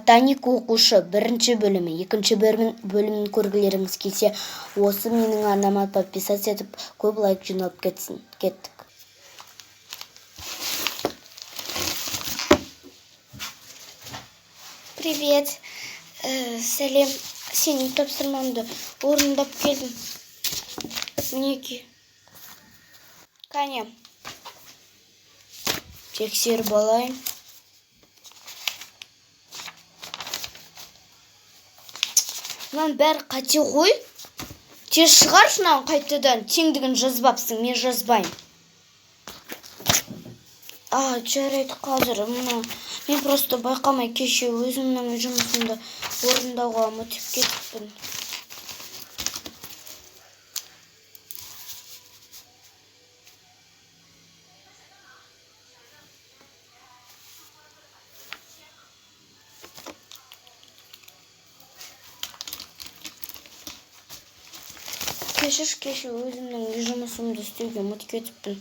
Ботаник оқушы бірінші бөлімі. Екінші бөлімін көргілеріңіз келсе, осы менің арнама подписаться етіп, көп лайк жиналып кетсін. Кеттік. Привет. Сәлем. Сенің тапсырмаңды орындап келдім. Мінекей. Кәне. Тексеріп алайын. Мынаның бәрі қате ғой. Тез шығаршы мынаны қайтадан. Теңдігін жазбапсың, мен жазбаймын. А, жарайды, қазір. Мына мен просто байқамай кеше өзімнің жұмысымды орындауға ұмытып кетіппін. Кешірші, кеше өзімнің үй жұмысымды істеуге ұмытып кетіппін.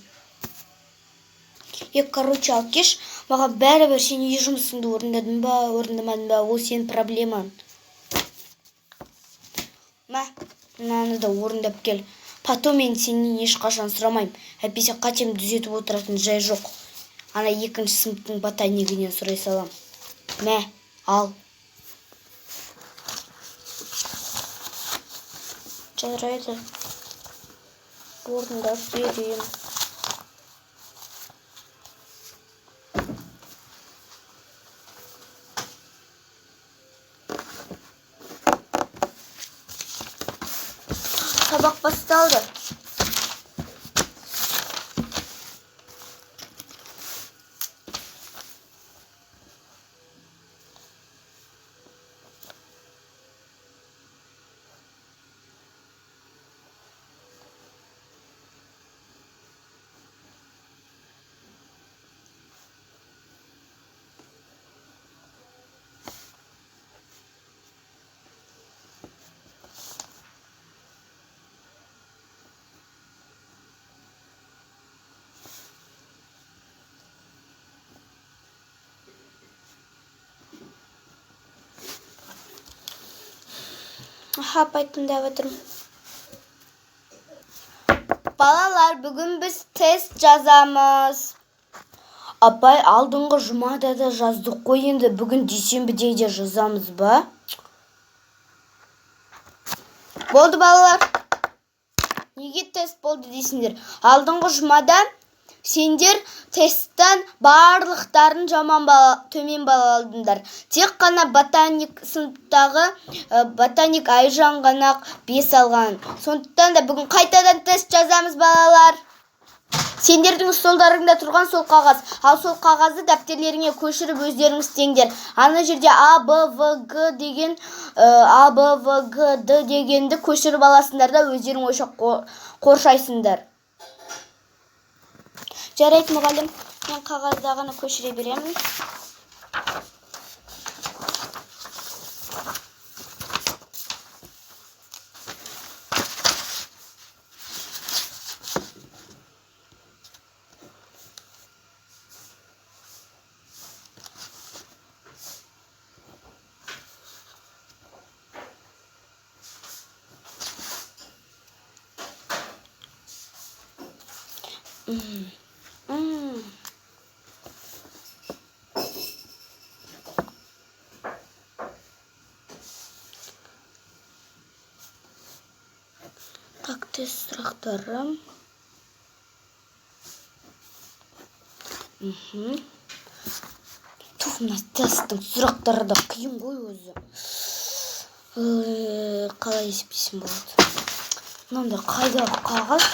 Короче, алкеш, маған бәрібір, сен үй жұмысыңды орындадың ба, орындамадың ба, ол сенің проблемаң. Мә, мынаны да орындап кел. Потом мен сенен ешқашан сұрамаймын. Әйтпесе қатемді түзетіп отыратын жай жоқ. Ана екінші сыныптың ботанигінен сұрай салам. Мә, ал. Жарайды. Орындап берейін. Сабақ басталды. Аха, апай, тыңдап отырмын. Балалар, бүгін біз тест жазамыз. Апай, алдыңғы жұмада да жаздық қой енді, бүгін дүйсенбіде де жазамыз ба? Болды, балалар. Неге тест болды дейсіңдер? Алдыңғы жұмада сендер тесттен барлықтарын жаман бала, төмен балл алдыңдар. Тек қана ботаник сыныптағы ботаник Айжан ғана 5 алған. Сондықтан да бүгін қайтадан тест жазамыз, балалар. Сендердің столдарыңда тұрған сол қағаз. Ал сол қағазды дәптерлеріңе көшіріп өздерің істеңдер. Ана жерде А, Б, В, Г деген, А, Б, В, Г, Д дегенді көшіріп аласыңдар да өздерің ойша қоршайсыңдар. Жарайды, мұғалім, мен қағаздағыны көшіре беремін. Так, тест сұрақтары. Тух, мына тесттің сұрақтары да қиын ғой өзі. Қалай есептесем болады? Мынандай қайдағы қағаз?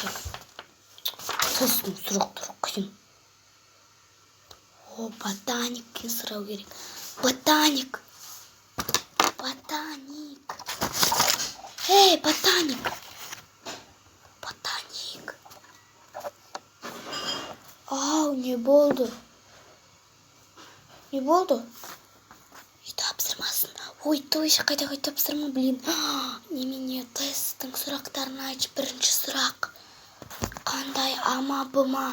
Тесттің сұрақтары қиын. О, ботаниктен сұрау керек. Ботаник. Ботаник. Эй, ботаник. Ботаник. Ау, не болды? Не болды? Үй тапсырмасын. Ой, точно, қайдағы үй тапсырма, блин. Немене, тесттің сұрақтарын айтшы. Бірінші сұрақ. Қандай, А ма, Б ма?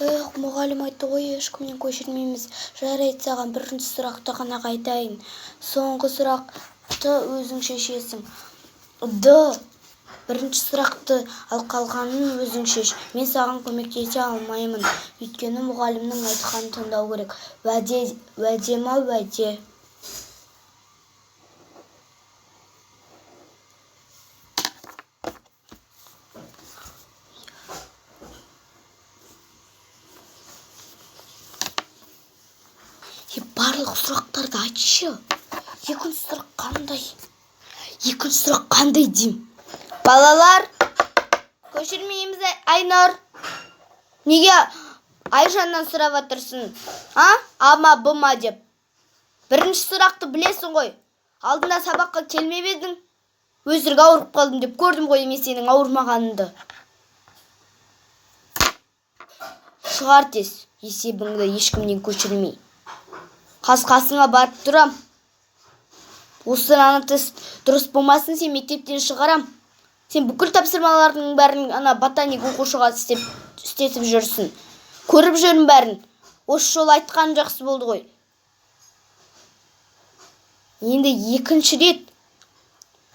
Эх, мұғалім айтты ғой, ешкімнен көшірмейміз. Жарайды, саған бірінші сұрақты ғана айтайын. Соңғы сұрақты өзің шешесің. Д. Бірінші сұрақты ал, қалғанын өзің шеш. Мен саған көмектесе алмаймын, өйткені мұғалімнің айтқанын тыңдау керек. Уәде, уәде ма, уәде. Е, барлық сұрақтарды айтшы. Екінші сұрақ қандай? Екінші сұрақ қандай деймін? Балалар, көшірмейміз. Айнұр, неге Айжаннан сұрап жатырсың, а? А ма, Б ма деп. Бірінші сұрақты білесің ғой. Алдында сабаққа келмеп едің, өтірік ауырып қалдым деп. Көрдім ғой мен сенің ауырмағаныңды. Шығар тез есебіңді, ешкімнен көшірмей. Қас қасыңа барып тұрам. Осы ана тест дұрыс болмасын, сен мектептен шығарам. Сен бүкіл тапсырмалардың бәрін ана ботаник оқушыға істеп істетіп жүрсің, көріп жүрмін бәрін. Осы жолы айтқан жақсы болды ғой. Енді екінші рет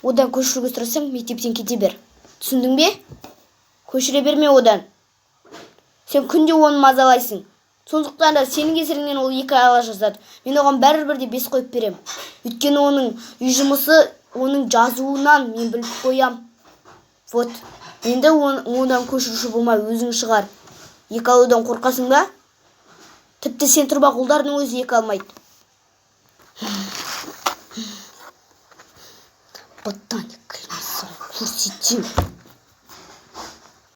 одан көшіруге сұрасаң, мектептен кете бер, түсіндің бе? Көшіре берме одан. Сен күнде оны мазалайсың, сондықтан да сенің кесіріңнен ол 2 ала жазады. Мен оған бәрібір де 5 қойып беремін, өйткені оның үй жұмысы, оның жазуынан мен біліп қоям. Вот енді одан көшіруші болмай, өзің шығар. 2 алудан қорқасың ба? Тіпті сен тұрмақ ұлдардың өзі 2 алмайды. Ботаник, саған көрсетемін.